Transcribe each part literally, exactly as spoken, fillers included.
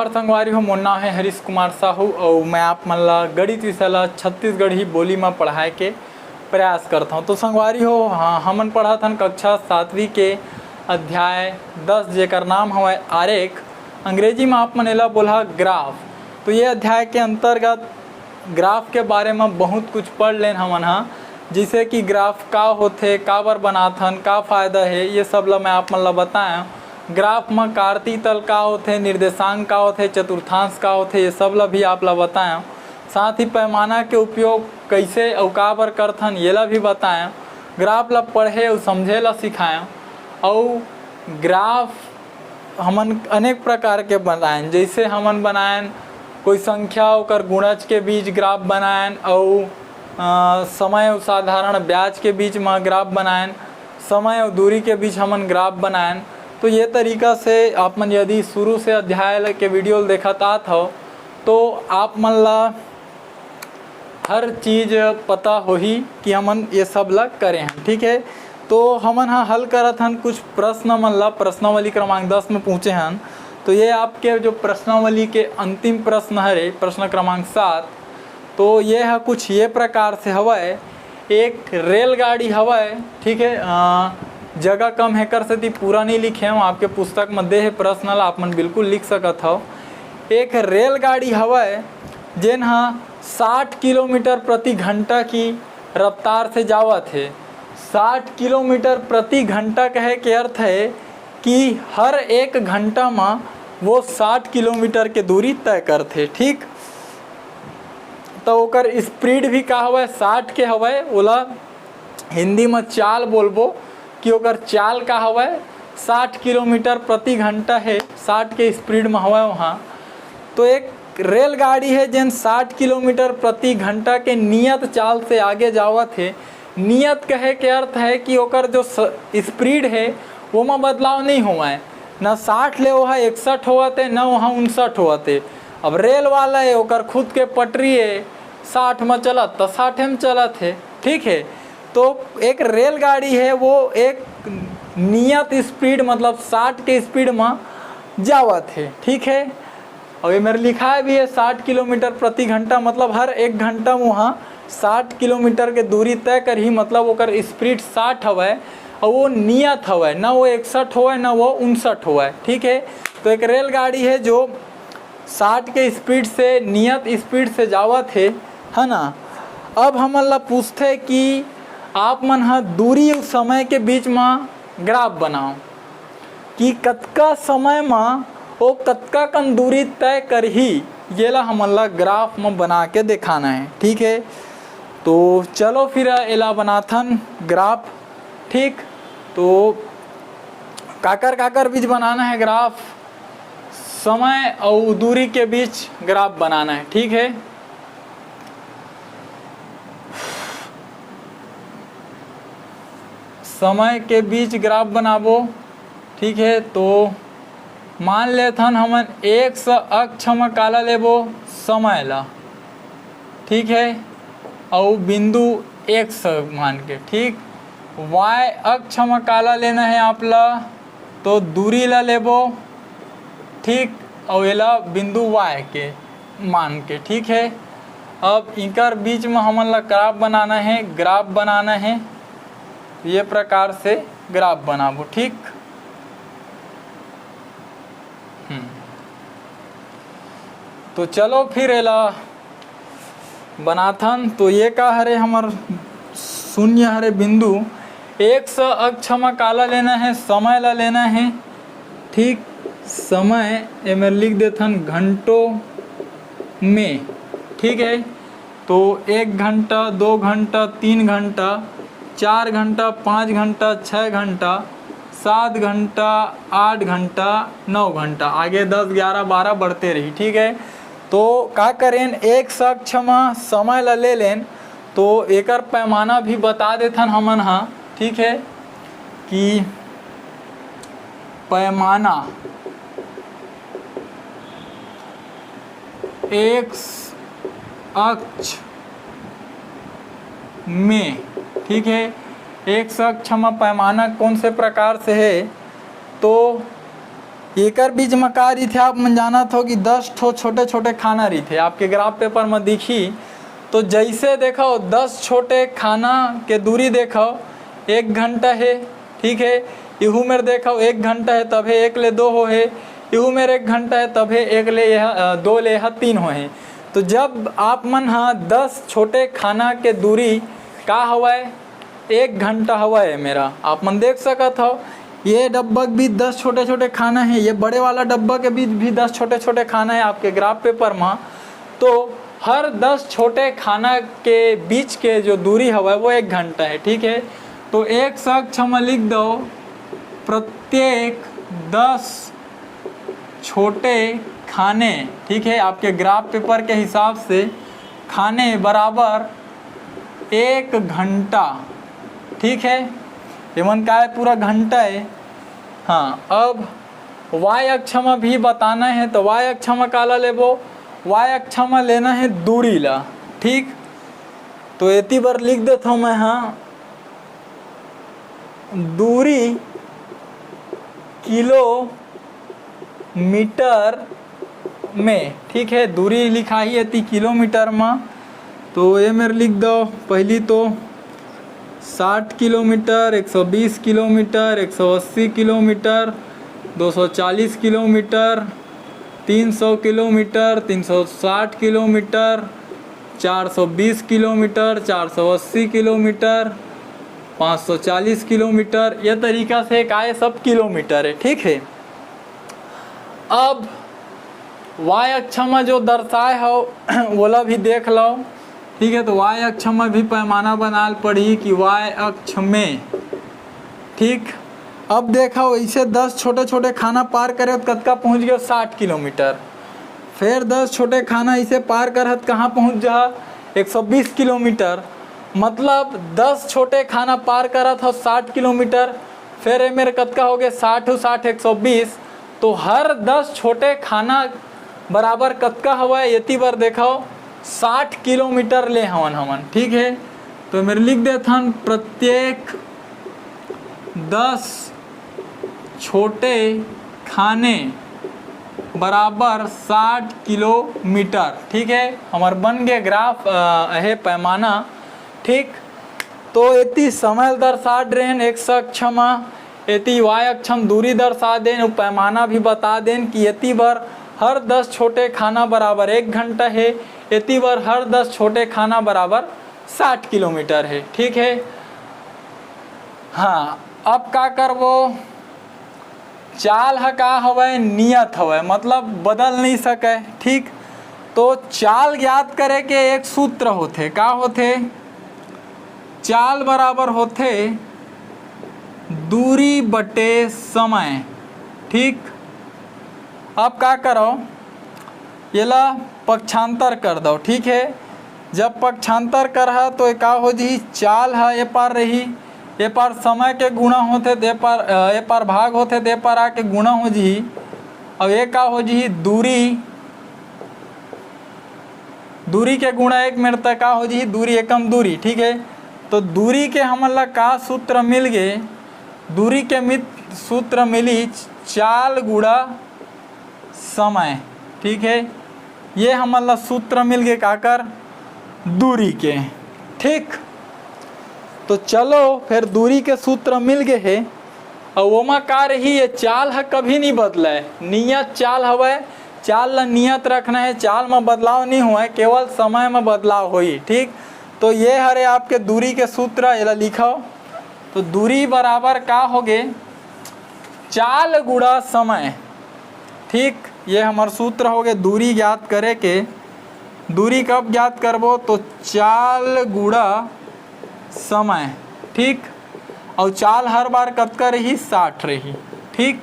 और संगवारी हो, मोर नाम है हरीश कुमार साहू, और मैं आप मन ला गणित विषय ला छत्तीसगढ़ी बोली में पढ़ाए के प्रयास करता हूँ। तो संगवारी हो, हाँ, हमन पढ़त हन कक्षा सातवीं के अध्याय दस, जेकर नाम हवय आरेख। अंग्रेजी में आप मन एला बोलहा ग्राफ। तो ये अध्याय के अंतर्गत ग्राफ के बारे में बहुत कुछ पढ़ लेन हमन हा, जैसे कि ग्राफ का होथे, काबर बनाथन, का फायदा हे, ये सब ला मैं आप मन ला बताया। ग्राफ में कार्ती तल का होथे, निर्देशांक का होथे, चतुर्थांश का होथे, ये सब ला भी आप ला बताया। साथ ही पैमाना के उपयोग कैसे अउ काबर करथन, ये ला भी बताया। ग्राफ ला पढ़े अउ समझे ला सिखाया। अउ ग्राफ हमन अनेक प्रकार के बनाएन, जैसे हमन बनाएन कोई संख्या, ओकर गुणज के बीच ग्राफ बनाएन, अउ, अ, समय अउ साधारण ब्याज के बीच म ग्राफ बनाएन, समय अउ दूरी के बीच हमन ग्राफ बनाएन। तो ये तरीका से आप मन यदि शुरू से अध्याय के वीडियो ल देखत आत हव, तो आप मन ला हर चीज पता होही कि हमन ये सब ला करे हन, ठीक है। तो हमन हा हल करत हन कुछ प्रश्न मन ला, प्रश्नावली क्रमांक दस में पूछे हन। तो ये आपके जो प्रश्नावली के अंतिम प्रश्न हरे, प्रश्न क्रमांक सात, तो ये हा कुछ ये प्रकार से हवय। एक रेलगाड़ी हवय, ठीक है, अ, जगह कम हे कर सेती पूरा नहीं लिखे हूँ, आपके पुस्तक में दे हे प्रश्न ला, आप मन बिल्कुल लिख सकत हव। एक रेलगाड़ी हवय जेन हा साठ किलोमीटर प्रति घंटा की रफ्तार से जावत हे। साठ किलोमीटर प्रति घंटा कहे के अर्थ है कि हर एक घंटा म वो साठ किलोमीटर के दूरी तय करथे, ठीक। तो ओकर स्पीड भी का हवय, साठ के हवय, ओला हिंदी म चाल बोलबो कि ओकर चाल का हवय, साठ किलोमीटर प्रति घंटा हे, साठ के स्पीड म हवय वहाँ। तो एक रेलगाड़ी हे जेन साठ किलोमीटर प्रति घंटा के नियत चाल से आगे जावत हे। नियत कहे के अर्थ है कि ओकर जो स-, स्पीड हे, ओमा बदलाव नहीं होवय, न साठ ले ओहा इकसठ होवत हे, न ओहा उनसठ होवत हे। अब रेल वाला हे, ओकर खुद के पटरी हे, साठ म चलत त साठे म चलत हे, ठीक है। तो एक रेलगाड़ी है, वो एक नियत स्पीड, मतलब साठ के स्पीड म जावत है, ठीक है। और ये मेरे लिखा है भी है साठ किलोमीटर प्रति घंटा, मतलब हर एक घंटा म वहाँ साठ किलोमीटर के दूरी तय करही, मतलब ओकर स्पीड साठ हवय और वो नियत हवय, ना वो इकसठ होवय ना वो उनसठ होवय, ठीक है। तो एक रेलगाड़ी है जो साठ के स्पीड से, नियत स्पीड से जावत हे, है ना। अब हमन ला पूछथे कि आप मन ह दूरी अउ समय के बीच म ग्राफ बनाओ कि कतका समय म वो कतका कन दूरी तय करही, ये ला हमन ला ग्राफ म बना के दिखाना है, ठीक है। तो चलो फिर एला बनाथन ग्राफ, ठीक। तो काकर काकर बीच बनाना है ग्राफ, समय अउ दूरी के बीच ग्राफ बनाना है, ठीक है। समय के बीच ग्राफ बनाबो, ठीक है। तो मान लेथन हमन एक्स अक्ष म काला लेबो, समय ला, ठीक है, अउ बिंदु एक्स मान के, ठीक। वाई अक्ष म काला लेना है आप ला, तो दूरी ला लेबो, ठीक, अउ एला बिंदु वाई के मान के, ठीक है। अब इकर बीच म हमन ला ग्राफ बनाना है, ग्राफ बनाना है, ये प्रकार से ग्राफ बनाबो, ठीक। हम्म। तो चलो फिर एला बनाथन। तो ये का हरे, हमर शून्य हरे बिंदु। एक्स अक्ष म काला लेना है, समय ला लेना है, ठीक। समय एमे लिख देथन घंटों में, ठीक है। तो एक घंटा, दो घंटा, तीन घंटा, चार घंटा, पाँच घंटा, छः घंटा, सात घंटा, आठ घंटा, नौ घंटा, आगे दस, ग्यारह, बारह बढ़ते रही, ठीक है। तो का करेन, एक्स अक्ष म समय ला ले लेन, तो एकर पैमाना भी बता देथन हमन हा, ठीक है, कि पैमाना एक्स अक्ष में, ठीक है, एक्स अक्ष म पैमाना कौन से प्रकार से है, तो एकर बीच म का रहिथे, आप मन जानत हो कि दस ठो छोटे-छोटे खाना रहिथे, आपके ग्राफ पेपर म दिखही। तो जइसे देखव, दस छोटे खाना के दूरी देखव, एक घंटा हे, ठीक हे। इहू मेर देखव, एक घंटा हे, तभे एक ले दो होहे। इहू मेर एक घंटा हे, तभे एक ले यह, अ, दो ले यह तीन होहे। तो जब आप मन ह दस छोटे खाना के दूरी का हवय, एक घंटा हवय मेरा, आप मन देख सकत हव। ये डब्बा के भी दस छोटे-छोटे खाना हे, ये बड़े वाला डब्बा के बीच भी दस छोटे-छोटे खाना हे आपके ग्राफ पेपर म। तो हर दस छोटे खाना के बीच के जो दूरी हवय, वो एक घंटा हे, ठीक हे। तो एक शख्स म लिख दव, प्रत्येक दस छोटे खाने, ठीक हे, आपके ग्राफ पेपर के हिसाब से खाने बराबर एक घंटा, ठीक हे। एमन का हे, पूरा घंटा हे। हाँ, अब वाय अक्ष म भी बताना हे, तो वाय अक्ष म काला लेबो, वाय अक्ष म लेना हे दूरी ला, ठीक। तो एती बर लिख देथव मैं, हाँ, दूरी किलोमीटर में, ठीक हे, दूरी लिखाही एती किलोमीटर म। तो ये मेर लिख दव, पहली तो साठ किलोमीटर, एक सौ बीस किलोमीटर, एक सौ अस्सी किलोमीटर, दो सौ चालीस किलोमीटर, तीन सौ किलोमीटर, तीन सौ साठ किलोमीटर, चार सौ बीस किलोमीटर, चार सौ अस्सी किलोमीटर, पाँच सौ चालीस किलोमीटर। ये तरीका से का हे, सब किलोमीटर हे, ठीक हे। अब वाय अक्ष म जो दर्शाए हव, वोला भी देख लव, ठीक हे। तो वाय अक्ष म भी पैमाना बनाल पड़ही कि वाय अक्ष में, ठीक। अब देखव, ऐसे दस छोटे-छोटे खाना पार करे त कतका पहुँच गेव? साठ किलोमीटर। फिर दस छोटे खाना ऐसे पार करत कहाँ पहुँच जहा? एक सौ बीस किलोमीटर। मतलब दस छोटे खाना पार करत हव साठ किलोमीटर, फिर ए मेर कतका होगे? साठ अउ साठ एक सौ बीस। तो हर दस छोटे खाना बराबर कतका हवय? एती बर देखव, साठ किलोमीटर ले हवन हमन, ठीक हे। तो ए मेर लिख देथन, प्रत्येक दस छोटे खाने बराबर साठ किलोमीटर, ठीक हे। हमर बन गे ग्राफ, अ, हे पैमाना, ठीक। तो एती समय ल दर्शा डरेन एक्स अक्ष म, एती वाय अक्ष म दूरी दर्शा देन अउ पैमाना भी बता देन कि एती बर हर दस छोटे खाना बराबर एक घंटा हे, एती बर हर दस छोटे खाना बराबर साठ किलोमीटर हे, ठीक हे। हाँ, अब का करबो, चाल ह का हवय, नियत हवय, मतलब बदल नहीं सकय, ठीक। तो चाल ज्ञात करे के एक सूत्र होथे, का होथे? चाल बराबर होथे दूरी बटे समय, ठीक। अब का करव, एला पक्षांतर कर दव, ठीक हे। जब पक्षांतर करहा तो ए का हो जही, चाल ह ए पार रही, ए पार समय के गुणा होथे त ए पार, अ, ए पार भाग होथे त ए पार आके गुणा हो जही। अब ए का हो जही, दूरी, दूरी के गुणा एक मेर त का हो जही, दूरी एकम दूरी, ठीक हे। तो दूरी के हमन ला का सूत्र मिल गे? दूरी के मित सूत्र मिली चाल गुणा समय, ठीक हे। ये हमन ला सूत्र मिल गे काकर? दूरी के, ठीक। तो चलो, फिर दूरी के सूत्र मिल गे हे, अउ ओमा का रही, ये चाल ह कभी नहीं बदलय, नियत चाल हवय। चाल ला नियत रखना हे, चाल म बदलाव नहीं होय, केवल समय म बदलाव होही, ठीक। तो ये हरे आपके दूरी के सूत्र, एला लिखव। तो दूरी बराबर का होगे? चाल गुणा समय, ठीक। ये हमर सूत्र होगे दूरी ज्ञात करे के। दूरी कब ज्ञात करबो? तो चाल गुणा समय, ठीक। अउ चाल हर बार कतका रही? साठ रही, ठीक।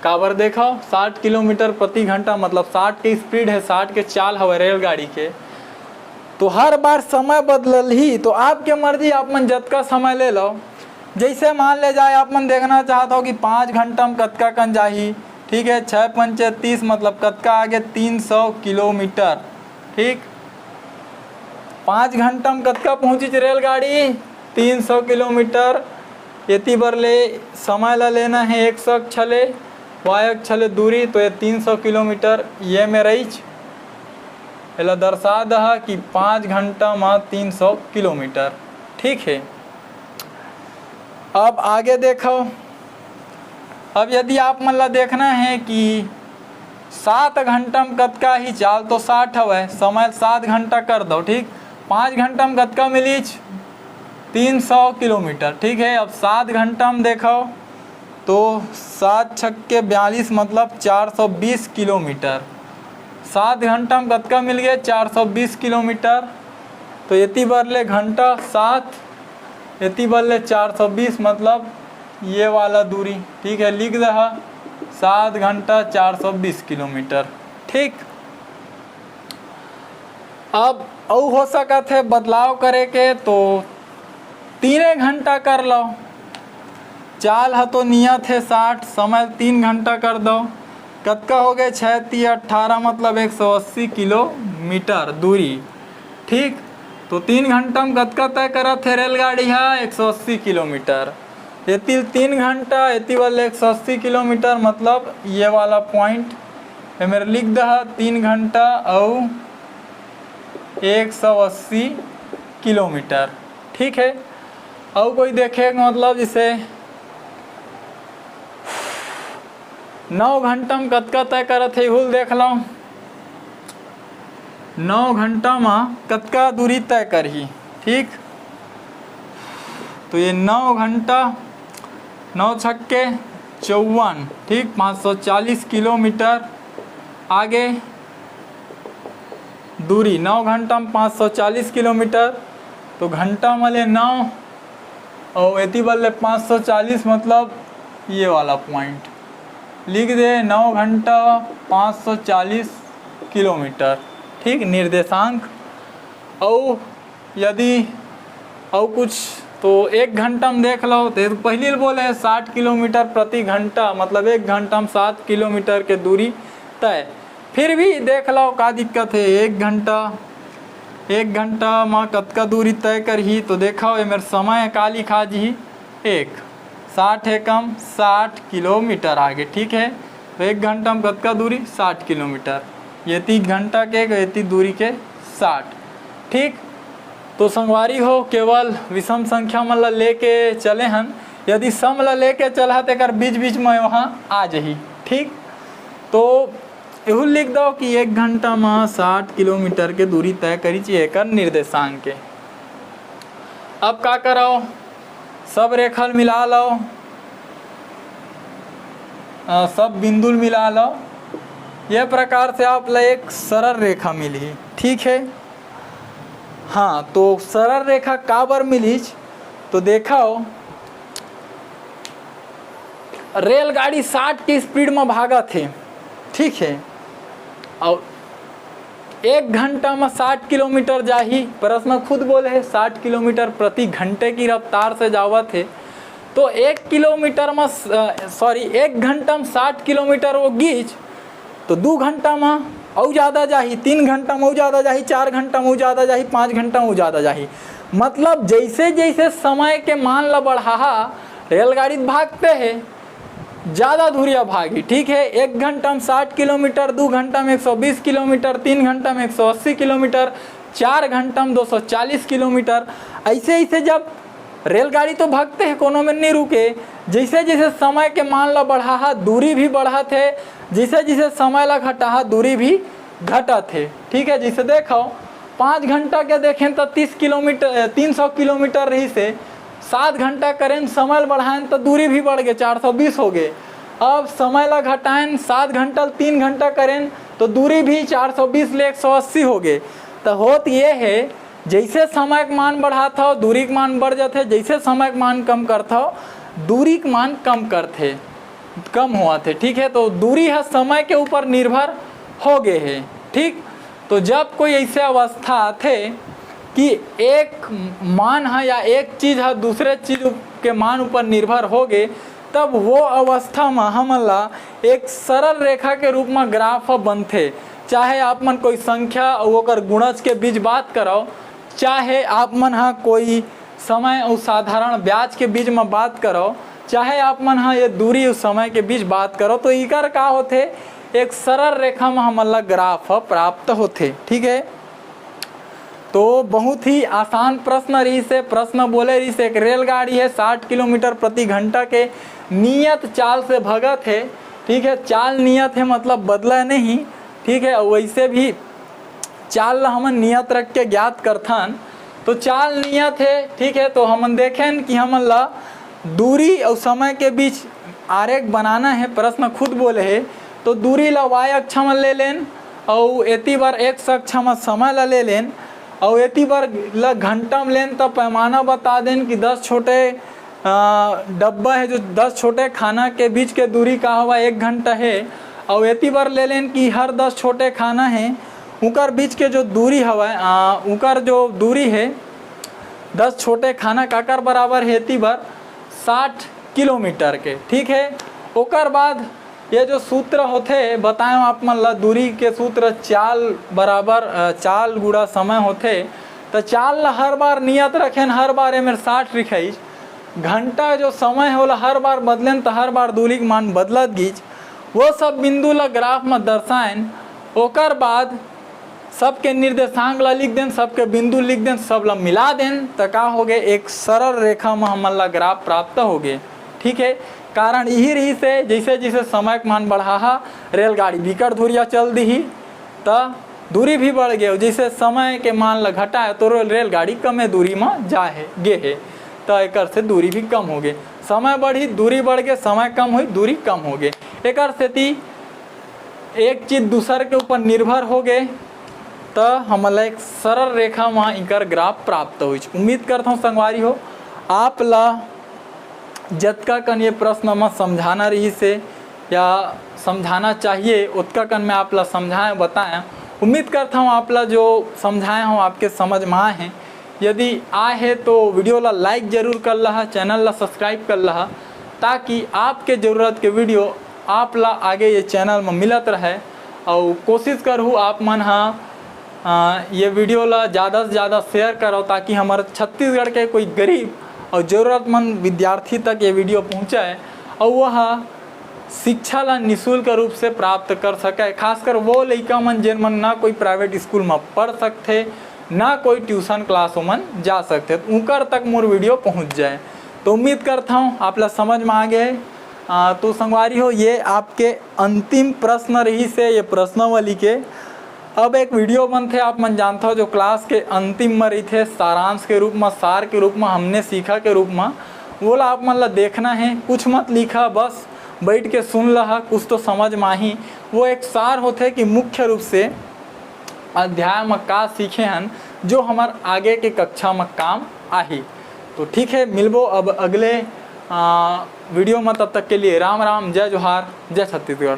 काबर देखव, साठ किलोमीटर प्रति घंटा, मतलब साठ के स्पीड हे, साठ के चाल हवय रेलगाड़ी के, तो हर बार समय बदलही। तो आपके मर्जी, आप मन जतका समय ले लव। जैसे मान ले जाए, आप मन देखना चाहत हव कि पाँच घंटा म कतका कन जाही, ठीक है, छः पंचे तीस, मतलब कतका आगे? तीन सौ किलोमीटर, ठीक। पाँच घंटा म कतका पहुँचिस रेलगाड़ी? तीन सौ किलोमीटर। एती बर ले समय ला लेना हे एक्स अक्ष ले, वाई अक्ष ले दूरी, तो ये तीन सौ किलोमीटर ये में रहीच। एला दर्शा दहा कि पाँच घंटा म तीन सौ किलोमीटर। ठीक है, अब आगे देखो। अब यदि आप मन ला देखना है कि सात घंटा में कतका ही, चाल तो साठ हवय, समय सात घंटा कर दो, ठीक, पाँच घंटा में कतका मिलीच? तीन सौ किलोमीटर। ठीक है, अब सात घंटा में देखो तो सात छक्के बयालीस, मतलब चार सौ बीस किलोमीटर। सात घंटा में कतका मिल गए? चार सौ बीस किलोमीटर। तो एती बर ले घंटा सात, एती बर ले चार सौ बीस, मतलब ये वाला दूरी। ठीक है, लिख दहा, सात घंटा चार सौ बीस किलोमीटर। ठीक, अब अउ हो सकत है बदलाव करे के, तो तीने घंटा कर लो। चाल ह तो नियत है साठ, समय तीन घंटा कर दो। कतका हो गए? छः ती अट्ठारह, मतलब एक सौ अस्सी किलोमीटर दूरी। ठीक, तो तीन घंटा में कतका तय करत है रेलगाड़ी हा? एक सौ अस्सी किलोमीटर। एती तीन घंटा, एती वाले एक सौ अस्सी किलोमीटर, मतलब ये वाला पॉइंट ये मेरे लिख दहा, तीन घंटा अउ एक सौ अस्सी किलोमीटर। ठीक है, अउ कोई देखे के मतलब जैसे नौ घंटा में कतका तय करत है, हुल देख लो, नौ घंटा में कतका दूरी तय करही। ठीक, तो ये नौ घंटा, नौ छक्के चौवन, ठीक, पाँच सौ चालीस किलोमीटर। आगे दूरी नौ घंटा में पाँच सौ चालीस किलोमीटर, तो घंटा में ले नौ और एती बर ले पाँच सौ चालीस, मतलब ये वाला पॉइंट लिख दे, नौ घंटा पाँच सौ चालीस किलोमीटर। ठीक, निर्देशांक। और यदि और कुछ तो एक घंटा में देख लो, तो पहले बोले साठ किलोमीटर प्रति घंटा, मतलब एक घंटा में सात किलोमीटर के दूरी तय। फिर भी देख लो का दिक्कत है, एक घंटा, एक घंटा में कतका दूरी तय करही। तो देखो ये मेरे समय का लिखा जी, एक, साठ एकम साठ किलोमीटर आगे। ठीक है, तो एक घंटा में कतका दूरी? साठ किलोमीटर। ये तीन घंटा के, ये तीन दूरी के साठ। ठीक, तो संगवारी हो, केवल विषम संख्या मन ला लेके चले हन। यदि सम ला लेके चलहा, तेकर बीच बीच में वहाँ आ जाही। ठीक, तो एहू लिख दो कि एक घंटा में साठ किलोमीटर के दूरी तय करी चाहिए एकर निर्देशांक के। अब का करो, सब रेखा ल मिला लो, अ, सब बिंदु ल मिला लो। ये प्रकार से आप ला एक सरल रेखा मिलही। ठीक है, हाँ, तो सरल रेखा काबर मिलिच? तो देखो, रेलगाड़ी साठ के स्पीड में भागत हे, ठीक है, और एक घंटा में साठ किलोमीटर जाही। प्रश्न खुद बोले है, साठ किलोमीटर प्रति घंटे की रफ्तार से जावत है, तो एक किलोमीटर में, सॉरी, एक घंटा में साठ किलोमीटर वो गीच, तो दू घंटा में अउ ज़्यादा जाही, तीन घंटा में अउ ज़्यादा जाही, चार घंटा में अउ ज़्यादा जाही, पाँच घंटा में अउ ज़्यादा जाही। मतलब जैसे जैसे समय के मान ला बढ़ाहा, रेलगाड़ी भागते है, ज़्यादा दूरिया भागी। ठीक है, एक घंटा में साठ किलोमीटर, दू घंटा में एक सौ बीस किलोमीटर, तीन घंटा में एक सौ अस्सी किलोमीटर, चार घंटा में दो सौ चालीस किलोमीटर। ऐसे ऐसे जब रेलगाड़ी तो भागते हैं, कोनो में नहीं रुके, जैसे जैसे समय के मान ला बढ़ाहा, दूरी भी बढ़त है, जैसे जैसे समय ला घटाहा, दूरी भी घटत है। ठीक है, जैसे देखो, पाँच घंटा के देखें तो तीस किलोमीटर, तीन सौ किलोमीटर रहिस हे, सात घंटा करें, समय ला बढ़ाएं तो दूरी भी बढ़ गए, चार सौ बीस हो गए। अब समय ला घटाएं, सात घंटा ला तीन घंटा करें तो दूरी भी चार सौ बीस ले एक सौ अस्सी हो गए। तो होत ये है, जैसे समय के मान बढ़ात हो, दूरी के मान बढ़ जाथे, जैसे समय के मान कम करत हो, दूरी के मान कम करथे, कम होवत हे। ठीक है, तो दूरी ह समय के ऊपर निर्भर हो गए है। ठीक, तो जब कोई ऐसे अवस्था आथे कि एक मान ह या एक चीज ह दूसरे चीज उप-, के मान ऊपर निर्भर हो गए, तब वो अवस्था म हमन ला एक सरल रेखा के रूप म ग्राफ ह बनथे। चाहे आप मन कोई संख्या अउ ओकर गुणज के बीच बात करव, चाहे आप मन ह कोई समय अउ साधारण ब्याज के बीच म बात करो, चाहे आप मन ह ये दूरी अउ समय के बीच बात करो, तो इकर का होथे, एक सरल रेखा म हमन ला ग्राफ ह प्राप्त होथे। ठीक है, तो बहुत ही आसान प्रश्न रहिस हे। प्रश्न बोले रहिस हे, एक रेलगाड़ी है साठ किलोमीटर प्रति घंटा के नियत चाल से भगत है। ठीक है, चाल नियत है, मतलब बदला नहीं। ठीक है, अउ वैसे भी चाल ला हमन नियत रख के ज्ञात करथन। तो चाल नियत है, ठीक है, तो हमन देखेन कि हमन ला दूरी अउ समय के बीच आरेख बनाना है, प्रश्न खुद बोले है। तो दूरी ला वाई अक्ष म ले लेन, अउ एती बर एक्स अक्ष म समय ला ले लेन, अउ एती बर ला घंटा म लेन, त पैमाना बता देन कि दस छोटे, अ, डब्बा है, जो दस छोटे खाना के बीच के दूरी का हवा, एक घंटा है। अउ एती बर ले लेन कि हर दस छोटे खाना है, उकर बीच के जो दूरी हवय, अ, उकर जो दूरी है दस छोटे खाना काकर बराबर है, एती बर साठ किलोमीटर के। ठीक है, ओकर बाद ये जो सूत्र होथे, बताएं आप मन ला, दूरी के सूत्र चाल बराबर, अ, चाल गुणा समय होथे। त चाल ला हर बार नियत रखेन, हर बार एमेर साठ लिखाइस। घंटा जो समय हे, ओला हर बार बदलेन, त हर बार दूरी के मान बदलत गिस। वो सब बिंदु ला ग्राफ म दर्शाएन। ओकर बाद सबके निर्देशांक ला लिख देन, सबके बिंदु लिख देन, सब ला मिला देन, त का होगे, एक सरल रेखा म हमन ला ग्राफ प्राप्त होगे। ठीक है, कारण यही रहिस हे, जैसे जैसे समय के मान बढ़ाहा, रेलगाड़ी बिकट धुरिया चल दिही, त दूरी भी बढ़ गे। जैसे समय के मान ला घटाए, तो रेल, रेलगाड़ी कमे दूरी म जाए हे, गे हे, त एकर से दूरी भी कम होगे। समय बढ़ी, दूरी बढ़ गे, समय कम होई, दूरी कम होगे। एकर सेती एक चीज दूसर के ऊपर निर्भर होगे, त हमन ला एक सरल रेखा म इकर ग्राफ प्राप्त होइस। उम्मीद करथौं संगवारी हो, आप ला जतका कन ये प्रश्न म समझाना रहिस हे या समझाना चाहिए, ओतका कन मैं आप ला समझाएं, बताएं। उम्मीद करथौं आप ला जो समझाए हौं, आपके समझ म आए हे। यदि आए हे, तो video ला like जरूर कर लहा, channel ला subscribe कर लहा, ताकि आपके जरूरत के video आप ला आगे ये channel म मिलत रहे। अउ कोशिश करहू आप मन ह, अ, ये video ला ज़्यादा से ज़्यादा share करो, ताकि हमर छत्तीसगढ़ के कोई गरीब अउ जरूरतमंद विद्यार्थी तक ये video पहुँचे, अउ वह शिक्षा ला निशुल्क रूप से प्राप्त कर सके। खासकर वो लइका मन, जेन मन ना कोई private school म पढ़ सकथे, ना कोई tuition class ओमन जा सकथे, त उकर तक मोर video पहुँच जाए। तो उम्मीद करथौं आप ला समझ म आ गे हे। आ, तो संगवारी हो, ये आपके अंतिम प्रश्न रहिस हे, ये प्रश्नावली के। अब एक video बनथे, आप मन जानथव, जो class के अंतिम म रहिथे, सारांश के रूप म, सार के रूप म, हमने सीखा के रूप म, वोला आप मन ला देखना हे। कुछ मत लिखा, बस बैठ के सुन लहा, कुछ तो समझ म आही। वो एक सार होथे कि मुख्य रूप से अध्याय म का सीखे हन, जो हमर आगे के कक्षा म काम आही। तो ठीक है, मिलबो अब अगले, आ, video म। तब तक के लिए राम राम, जय जोहार, जय छत्तीसगढ़।